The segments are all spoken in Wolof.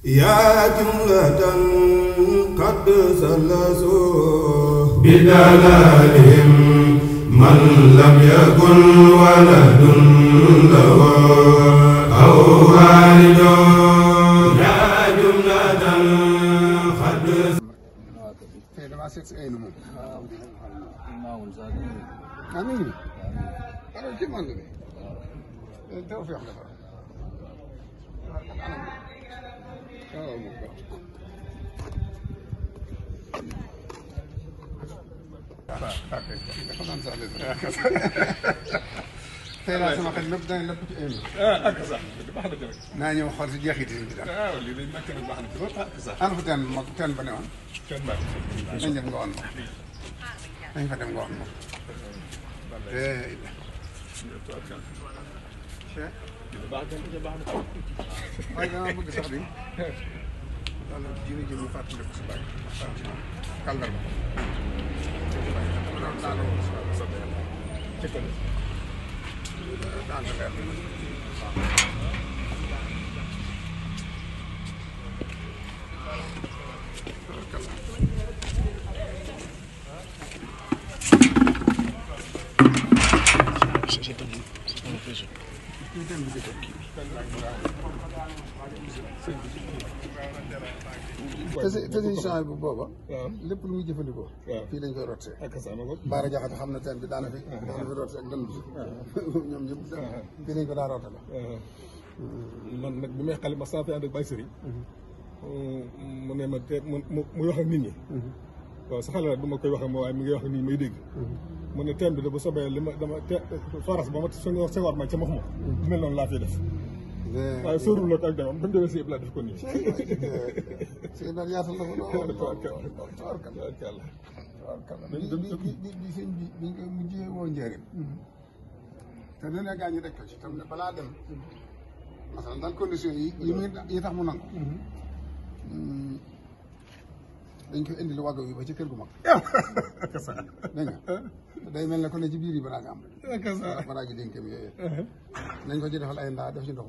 يا جملة قد سلسوا بدلالهم من لم يكن ولد له أو والد يا جملة قد damaa seet si ay nu moom. ah mi ngi nii. alors ci man la de. taw feex la fa. waaw moom baax. waaw kay xam naa ne sax tey daal sama xel lépp danañ lépp ci ay nu. ak sax baax na tamit. naa ñëw xool si jeexit yi ci daal. waaw lii day nekk baax na trop ak sax. ana fa teen ba ne woon. kenn baax na. nañ dem nga woon moom. nañ fa dem nga woon moom. waaye dama bëgg sax di wala jiw ji mu fàttali ko si bàyyi kàllar ba loolu daal ci kër daal leer te si change bu booba lépp lu muy jëfandikoo fii lañ koy rotsee baara jaxate xam na teen bi daana fi rotsee ak dënd ñoom ñëpp fii lañ ko daa rootale man nag bi may xale ma saa fi ànd ak Baye Serigne mu ne ma te muy wax ak nit ñi waaw sa xale la du ma koy wax ak ma waaye mi ngi wax ak nit ñi may dégg mu ne teen bi de bu sobee li ma dama te faras ba ma sewaat ma ca max ma mel noonu laa fiy def waaye sóorul la ko ak demam ba mu demee si yëpp laa def ko nii si daal yaatal na ko lool di sëñ bi biñ ko mujjee woo njëriñ te nee na gaa ñi daj ko ci tam ne balaa dem masalan daal condition yi tax mu nangu dañ koy indil wàgg yi ba ci kër gu mag dégg nga day mel ne ko ne ci biir yi balaa nga am balaa ji dénkem yooyu nañ ko ci defal ay ndaa def ci ndox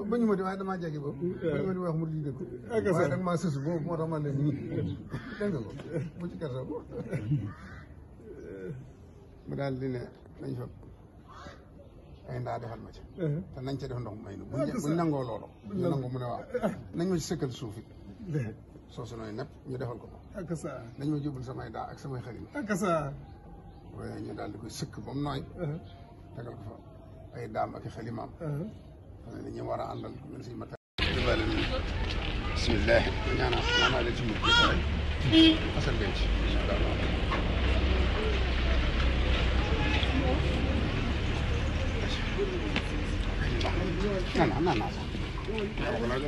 ba ñu ma di waaye damaa jege boobu ba ñu ma di wax mu di dëgg waaye nag maa sësu boobu moo tax man leen nii dégg nga ko bu ci kersa ko mu daal di ne nañ fa ay ndaa defal ma ci te nañ ca def ndox may nu buñ nangoo loolu ñu nangoo mu ne waaw nañ ma ci sëkkal suuf it soosu nooy nepp ñu defal ko nañ ma jubal samay daa ak samay xarit waaye ñu daal di koy sëkk ba mu nooy tegal ko fa ay daam ak i xalimaam xam ne ñu war a àndal ku mel si mata bismillah ñaanaa leen ci mujj asal leen ci naan sax waaw ko laa